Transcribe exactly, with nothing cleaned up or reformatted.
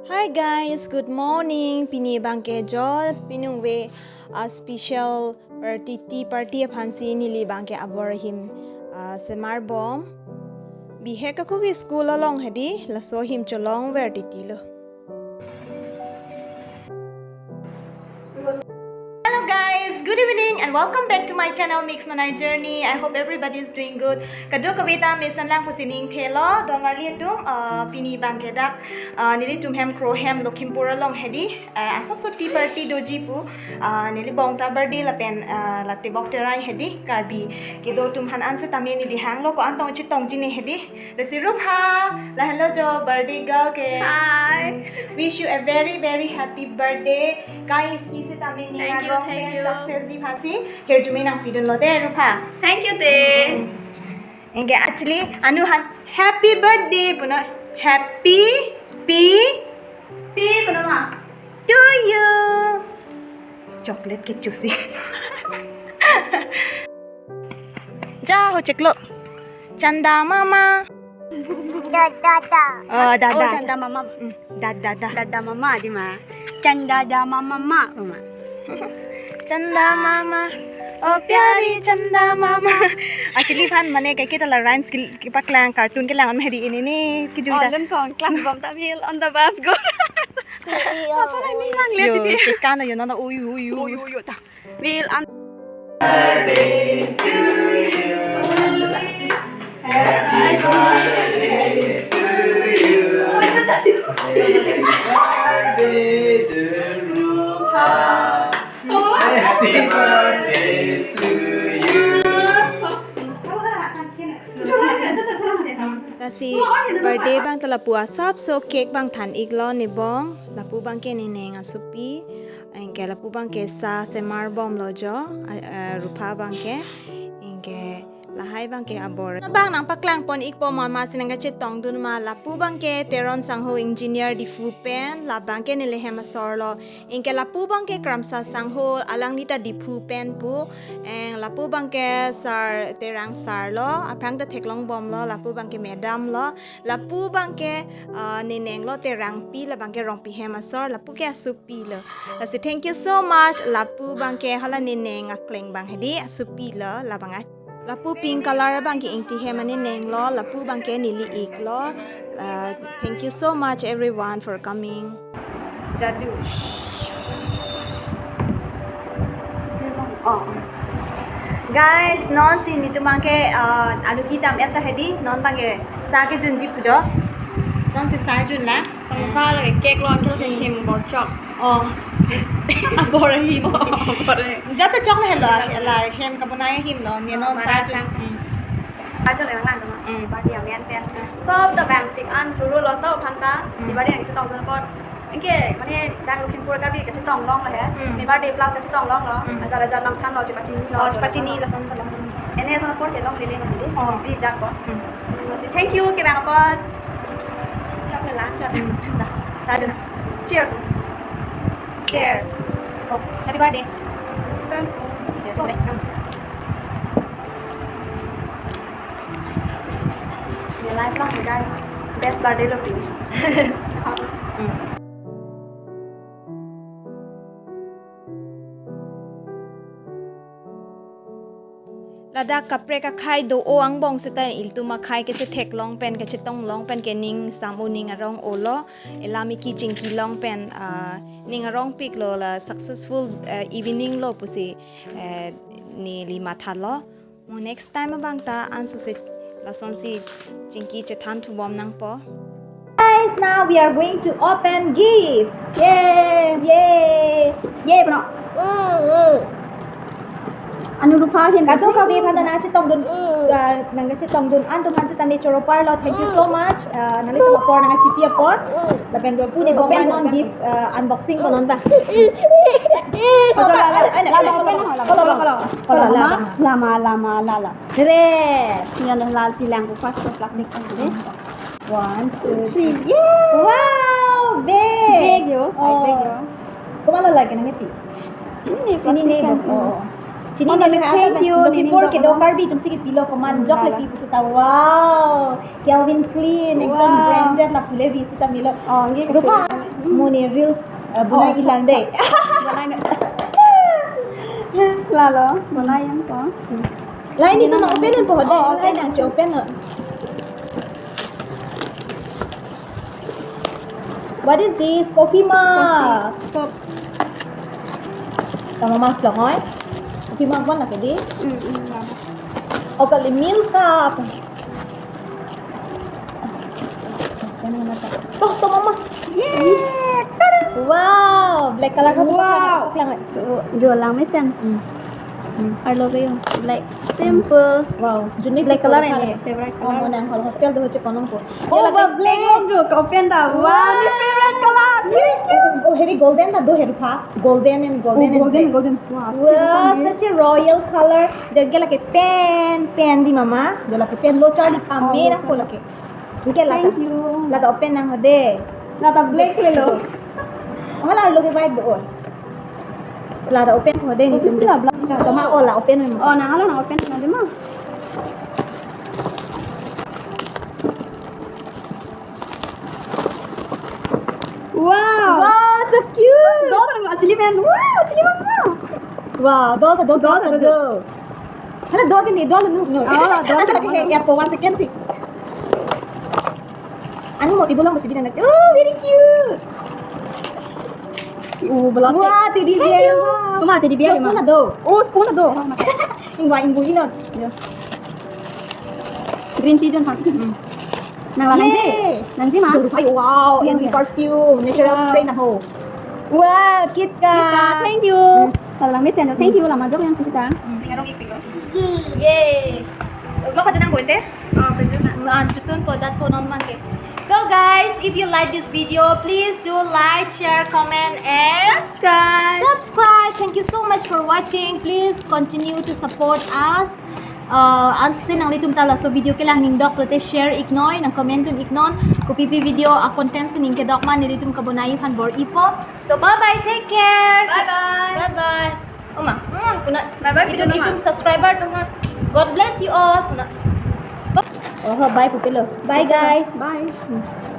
Hi guys, good morning. Pini abangke jo piningve a special party, tea party aphansi neli abangke abor ahim, ah, semarbom. Bihek ako ke school along hedi, laso ahim cholongver titilo. Hello guys, good evening and welcome back to my channel Mix Manai Journey. I hope everybody is doing good. Kadokave ta mesenlang pusi ningthelo, don marli atum, ah, pini abangke dak, ah, nelitum hem Kro hem Lakhimpur along hedi, ah, asapso tea party doji pu, ah, neli bong ta birthday lapen, ah, la tebok terai hedi Karbi kedo atum aphan ansetame neli hanglo ko-an tong chetongji ne hedi. Lasi Rupha, lahenlo jo birthday girl ke. Hi. Wish you a very, very happy birthday. Kai isi setame ning Thank you, arong thank pen you. Success ji aphansi hirjume nangpidunlo de, Rupha. Thank you, te. Anke actually, anu aphan happy birthday punon. Happy, pi, pi punon ma. To you. Chocolate ke chusi. Ja ho cheklo. Chanda mama. Da, da, da. Oh, da, Oh, da. Chanda mama. Hmm, da, da, da. Da, da mama, di ma. Chanda da mama ma, ma. Chanda mama. Oh, pyari chanda mama. Actually, aphan mane kaike ta la rhymes ki, kepaklang, cartoon kelang an hedi ini ni kijui Oh, da. Lun kong class bom ta bil on the bus go. Masa na ni lang lihat Yo, ini. Kekan yo, nana, uyu, uyu, Uyu, uyu. Uyu, ta. Bil an. Lasi birthday abang ta lapu asapso cake abang than iklo nebong, lapu abangke nening asopi, anke lapu abangke sa semarbomlo jo, a, a, Rupha abangke, anke lahai abangke abor. Labang nangpaklang pon ikpo ma, masi nangkachetongdun ma, lapu abangke Teron sangho engineer Diphu pen, labangke neli hem asorlo. Anke lapu abangke Kramsa sangho, alangli ta Diphu pen pu. Anke lapu abangke Sir Terang sir lo, aphrang ta theklongbomlo, lapu abangke madam lo, lapu abangke, ah, nenenglo Terangpi, labangke Rongpi hem asor, lapu ke asopi lo. Lasi thank you so much, lapu abangke hala neneng akleng abang hedi asopi lo, labang a-, lapu pink color abangke Ingti hem anenenglo, lapu abangke neli iklo. Uh, thank you so much everyone for coming. Jadu. Oh. Guys, nonsi netum abangke, uh, alu ki tam et ta hedi, non abangke sa kejunji pu do. Nonsi sa junlang. Samosa lake cake lo, angkel ke Hmm. Him bor chok. Oh. Abor ahim. Abor ahim. Jata chok na helo, la hem kabonai ahim lo, ne non sa jun. Sa jun lang lang ma. Hmm. Badi amen pen. Sob ta bang tik an churu lo sob aphan ta. Hmm. Di badi ang chetongdun apot. Anke, mane, dak Lakhimpur Karbi kachetong longlo he. Hmm. Ne birthday plus kachetong longlo. Hmm. Ajar ajar lam thanlo, chepachinilo. Oh, chepachini lason talo. Ene ason apor kelongle mane. Oh. Di jak ko. Hmm. Thank you, kevang apot. Chok le lang, chok. Hmm. Da. Sa jun. Cheers. Cheers. Oh, happy birthday. Thank you. Cheers. Ye lifelong guys, best birthday lo pini. Hmm. Ladak kaprek akhei do-o angbong seta ilitum akhei kechethek long pen, kechetong long pen ke ning sam-o, ning arong-olo, elam iki chingki long pen, ah, ning arongpiklo, la successful, eh, evening lo pusi, eh, neli mathalo. Mo next time abang ta ansose lasonsi chingki chethan thubom nangpo. Guys, now we are going to open gifts. Yay! Yay! Yay, bro. Anu Rupha hin kadokave aphan ta nangchetongdun, ah, nangchetongdun an atum aphan setame choro parlo. Thank you so much. Ah, nanglitum apor nangchipi apot. Lapen lapu ne bong non gift, ah, unboxing ko non ta. Lama, lama, lama, lama. Re. Yan lalsi lang ko first plastic ko de. One, two, three. Yay! Wow, big. Big yo, side big yo. Oh. Komatlo lake nangpi? Chini, chini plastic ne kan. Oh. Chini Oh, ne thank you, Lokhipur kedo Karbi atum si kepilo komat jok le pi pusita. Wow. Calvin Klein, ekdom branded lapu le pi pusita melo. Oh, nge Rupa, mo ne reels, eh, bonai Oh, ilang de. Lalo, bonai yang ko. Lain itu na open po, dai. Oh, open. Lain nangcho-open na. What is this? Coffee mug. Coffee cup. Tama mama klong oi. Coffee mug mana ke di? Mm, mm, mama. Oh, kali milk cup. Toh, toh mama. Yeah. Wow, black color. Wow. Klong oi. Tuh, jual lang mesen. Hmm. Hmm. Arlo kayo, like, simple. Wow, juni black color ini, favorite color. Oh, mo nang hostel do hoche konon ko. Oh, black. Open ta. Wow, my favorite color. Oh, heri golden ta do heri pha. Golden and golden and golden, black. Golden. Wow, such a royal color. Jaga lake pen, pen di mama. Jaga lake pen lo charli pame na ko lake. Oke, lata. Thank you. Lata open nang hode. Lata black le lo. Oh, la lo ke white do. Lata open hode ni. Open sila black. Tama, oh, la open mo. Oh, nang la nang open na de ma. Wow. Wow, so cute. Doll actually pen. Wow, actually pen. Wow, doll ta do, doll ta do. Hala doll ke ni, doll nu. Oh, doll. Anta lagi ke ya po one second si. Ani mo table lang mo table lang. Oh, very cute. Oh, belote. Wah, teddy bear. Thank you. Wow. Kuma teddy bear. Spoon na do. Oh, spoon na do. Ingwa, ingwa ino. Yeah. Green tea jon ha. Hmm. Nang la nangji? Yay. Nangji ma? Jor pai, wow, yeah, and yeah. Perfume, natural spray na ho. Wow, KitKat. KitKat, thank you. Hmm. Lalo mesen, thank you, lama jok yang pusita. Hmm. Tinggal dong ipik lo. Yay. Vlog aja nang boite? Oh, betul na. Man, chutun po dat po non man ke. So guys, if you like this video, please do like, share, comment, and subscribe. Subscribe. Thank you so much for watching. Please continue to support us. Uh, ansi nanglitum ta laso video ke lang ning dok lote share iknon, nang comment dun iknon. Kopi pi video a content si ning kedok ma nelitum kabonai aphan bor-ipo. So bye bye, take care. Bye bye. Bye bye. Oma, mm, kuna. Bye bye, itum, itum subscriber tuma. God bless you all. Kuna. Oh, bye pupilo. Bye guys. Bye.